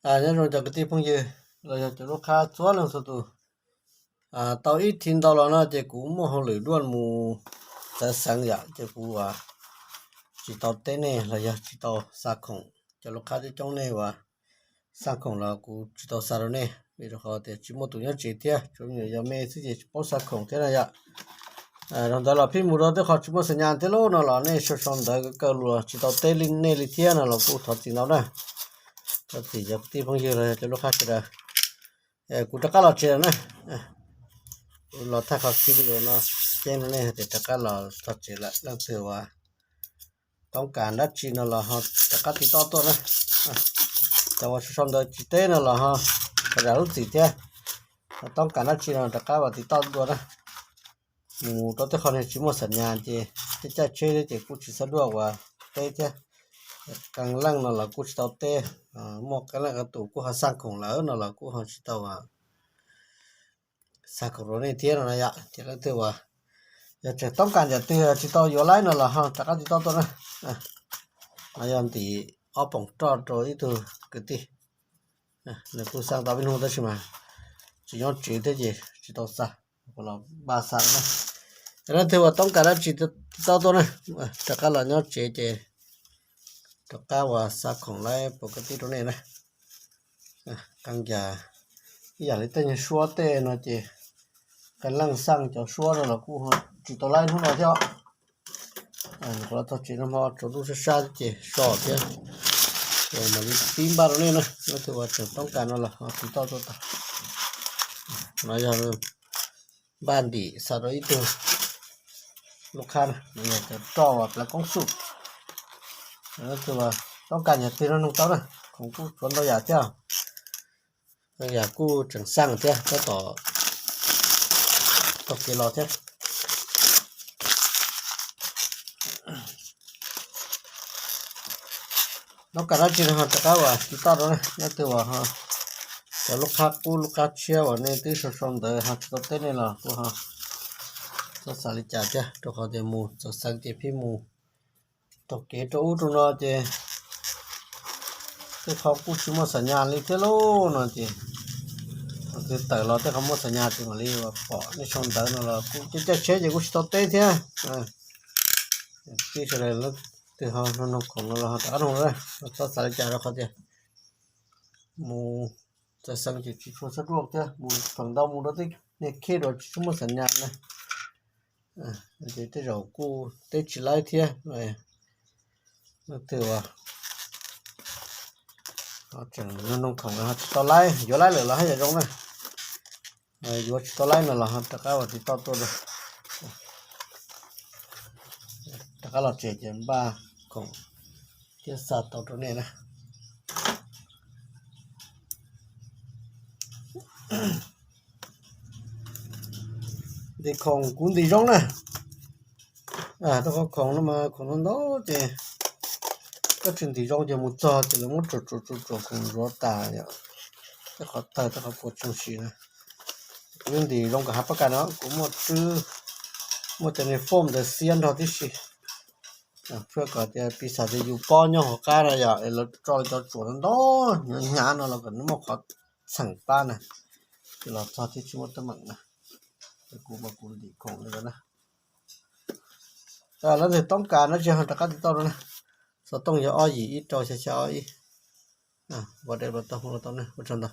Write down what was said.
Nyob zoo cov kwv tij phooj ywg los yog cov lub qhab txhua leej txhua tus. Tau ib thim ntau los no ces kuv muaj hauj lwm dua mus txawv xeev yom, ces kuv tsis tau teb nej los yog tsis tau xa khoom. Cov lub qhab coob coob nej uas xa khoom los kuv tsis tau xa rau nej, vim rau qhov tias tsis muaj tus nyob tsev thiab, tsuas yog me xwb ces tsis paub xa khoom thiab na yom. Rau ntawd los phij mus rau tej qhov tsis muaj xam nyas thiab lub no los nej sau sau ntawv kaw luas tsis tau teb nej li thiab no los kuj thov txim ntau na. Thov txim cov kwv tij phooj ywg los cov lub qhab sawv daws. Kuv rov qab los tsev lawm na. Kuv los thaij qhov clip video no ceeb rau nej tias rov qab los txog tsev lawm. Leej twg uas toob kas dab tsi no los ho rov qab tiv toj tuaj na. Cov uas sau sau ntawv tsis teb no los ho zam lub txim thiab. Toob kas dab tsi no rov qab uas tiv toj tuaj na. Mus rau tej qhov neeg tsis muaj xam nyas ces tej caij tsheb thiab ces kuj tsis xav duaj uas teb thiab. Qee leej no los kuj tsis tau teb, muaj qee leej qee tus kuj ho xa khoom lawm no los kuj ho tsis tau xa khoom rau nej thiab no na yom. Ces leej twg uas yog tseem toob kas yam twg tsis tau yuav laib no los ho rov qab tiv toj tuaj na. No yog ntim ob poom roj rau ib tug kwv tij, nws kuj xa tau ib hnub tab sis mas tsis nyob tsev thiab ces tsis tau xa, kuv los npaj xa na. Yog leej twg uas toob kas dab tsi tiv toj tuaj na, rov qab los nyob tsev ces rov qab uas xa khoom laib pov kwv tij rau nej na. Qee yam ib yam li tej nyuag suab tej no ces qee leej xaj cov suab no los kuj tsis tau laib hnub no thiab. Kuv los txog tsev no hmo tsaus ntuj sab sab ces so thiab, mam li pib npaj rau nej na. Leej twg uas tseem toob kas no los ho tiv toj tuaj tau. No yog npaj ntim xa rau ib tug lub qhab na, yog cov roj uas plav koob xum. Leej twg uas toob kas yam twg no nug tau na, khoom kuj tshuav ntau yam thiab. Yam kuj tseem xaj thiab tab tom taug kev los thiab. Toob kas dab tsi no ho rov qab uas tiv toj rau na, leej twg uas cov lub qhab qub lub qhab tshiab uas nej twb sau sau ntawv ho tsis tau teb nej los kuj ho txhob xav li cas thiab, rau qhov tias mus txawv xeev ces phij mus taug kev rau ub rau no ces tej qhov kuj tsis muaj xam nyas li thiab lauj no ces, thaum twg tawm los tej qhov muaj xam nyas ces mam li pom nej sau ntawv no los kuj caij caij tsheb ces kuj tsis tau teb thiab. Tij sawv daws leej twg ho nug khoom no los ho rov qab nug, txhob xav li cas rau qhov tias mus txawv xeev ces tsis tshua txhob ruaj thiab, mus feem ntau mus rau tej niag khej dua tsis tshua muaj xam nyas na. Ces tej zaum kuj teb tsis laib thiab. Leej twg uas tseem nug khoom los ho tsis tau laib, yuav laib lawm los haj yam zoo na. Yuav tsis tau laib no los ho rov qab uas tiv toj tuaj rau, rov qab los tsev ces npaj khoom thiab xa tau rau nej na. Ntim khoom kuv ntim zoo na. Rau qhov khoom no mas khoom no ntau ces koj tsis ntim zoo ces mus txog ces lawv muab tsuam tsuam tsuam tsuam khoom ntsuav tas yom. Tej qhov tawg tej qhov puas tseem sim na. Kuv yeej ntim zoo kom hav pab kas no kuv muaj tswb, muaj cov niag fom ntawd xiab nrog tib si. Txhua kom tias piv xam tias yus pob nyob hauv qab na yom, es lawv tso cov tsuam ntau hnyav hnyav no los kom nws muaj qhov txheem pab na, ces los txog thiaj tsis muaj teeb meem na. Ces kuv mas kuv ntim khoom li ntawd na. Leej twg toob kas no tsis ho rov qab tiv toj rau na. Xov tooj yog ob yim ib rau xya xya ob ib. Ua dej los tau, ua tsaug ntau.